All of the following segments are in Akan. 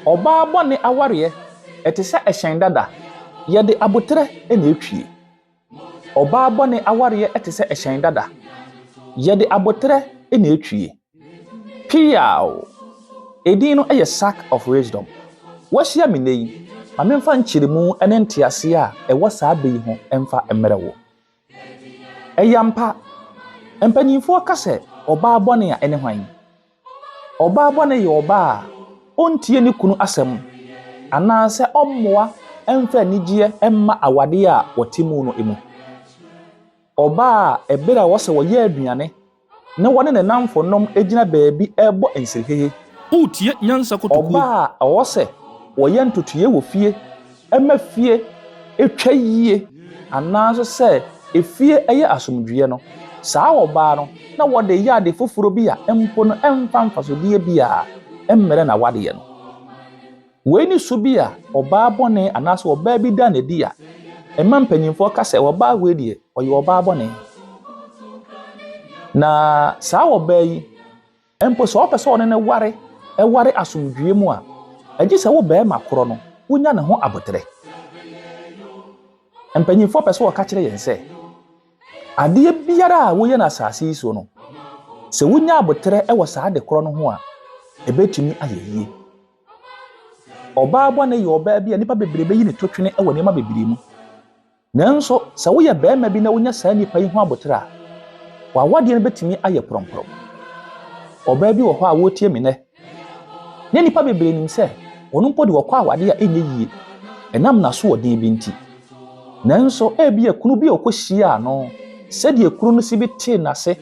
Ɔbaa bɔne awareɛ, ɛte sɛ ɛhyɛn dada, yɛde aboterɛ na ɛtwie. Ɔbaa bɔne awareɛ te sɛ ɛhyɛn dada, yɛde aboterɛ na ɛtwie. Piaw! Edin no yɛ Sack of Wisdom. Woahyia me nnɛ yi, ma memfa nkyerɛmu ne nteaseɛ a ɛwɔ saa bɛ yi ho mfa mmrɛ wo. Ɛyɛ ampa, mpanimfoɔ ka sɛ ɔbaa bɔne a ɛne hwan? Ɔbaa bɔne yɛ ɔbaa a ɔntie ne kunu asɛm anaasɛ ɔmmoa mfa anigyeɛ mma awadeɛ a wɔte mu no mu. Ɔbaa a ɛberɛ a ɛwɔ sɛ wɔyɛ aduane na wɔne ne nnamfonom gyina baabi rebɔ nsirihehe. Woretie Nyansa Kotokuo. Ɔbaa a ɛwɔ sɛ wɔyɛ ntotoeɛ wɔ fie ma fie twa yie anaa nso sɛ efie yɛ asomdwoeɛ no, saa ɔbaa no na wɔde yɛ ade foforɔ bi a mpo no ɛmfa mfasodeɛ biara mmrɛ n'awadeɛ no. Wei ne su bi a ɔbaa bɔne anaasɛ ɔbaa bi da no adi a ɛma mpanimfoɔ ka sɛ ɔbaa wei deɛ ɔyɛ ɔbaa bɔne. Na saa ɔbaa yi, Mpo sɛ ɔpɛ sɛ ɔne no ware ware asomdwoeɛ mu a, gye sɛ wo barima korɔ no, wonya ne ho aboterɛ. Mpanimfoɔ pɛ sɛ wɔka kyerɛ yɛn sɛ, adeɛ biara a woyɛ no asase yi so no, sɛ wonya aboterɛ wɔ saa ade korɔ no ho a, ɛbɛtumi ayɛ yie. Ɔbaa bɔne yɛ ɔbaa bi a nnipa bebree bɛyi ne totwene wɔ nneɛma bebree mu. Nanso, sɛ woyɛ barima bi na wunya saa nipa yi ho abotere a, w'awadeɛ no bɛtumi ayɛ prɔmprɔm. Ɔbaa bi wɔ hɔ a ɔretie me nnɛ, na nnipa bebree nim sɛ ɔno mpo de ɔkɔ awadeɛ a ɛnyɛ yie ɛnam n'asoɔden bi nti. Nanso ebia kunu bi a ɔkɔhyiaa no, sɛdeɛ kunu no si bi tee n'ase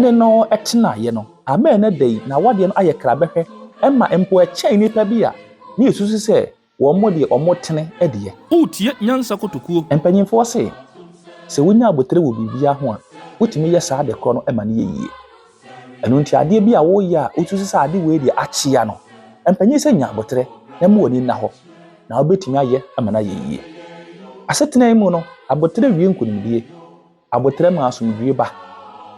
ne no tenaeɛ no, ama ɛnnɛ da yi n'awadeɛ no ayɛ krabɛhwɛ ma mpo ɛkyɛn nnipa bi a na yɛsusu sɛ Wɔn deɛ wɔtene deɛ. Woretie Nyansa Kotokuo. Mpanyimfoɔ se, sɛ wonya aboterɛ wɔ biribiara ho a, wotumi yɛ saa ade korɔ no ma no yɛ yie. Ɛno nti adeɛ bi a woreyɛ a wosusu sɛ ade wei deɛ akyea no, mpanyin sɛ nya aboterɛ na ma w'ani nna hɔ, na wobɛtumi ayɛ ama no ayɛ yie. Asetena yi mu no, aboterɛ wie nkonimdie. Aboterɛ ma asomdwoeɛ ba.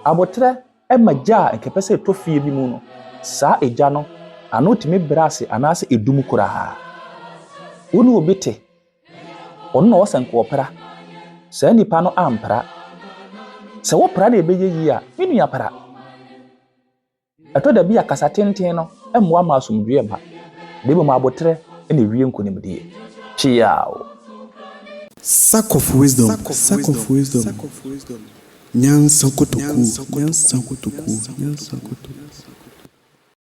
Aboterɛ ma gya a anka ɛpɛ sɛ ɛtɔ fie bi mu no, saa egya no, ano tumi brɛ ase anaasɛ edum koraa. Wo ne obi te, ɔno na ɔwɔ sɛ anka ɔpra. Saa nipa no ampra. Sɛ wopra na ɛbɛyɛ yie a, me nua pra. Ɛtɔ da bi a kasa tenten no mmoa ma asomdwoeɛ ba, na mmom aboterɛ na ɛwie nkonimdie. Kyeaw! Sack of wisdom, sack of wisdom, nyansa kotokuo, nyansa kotokuo, nyansa kotokuo.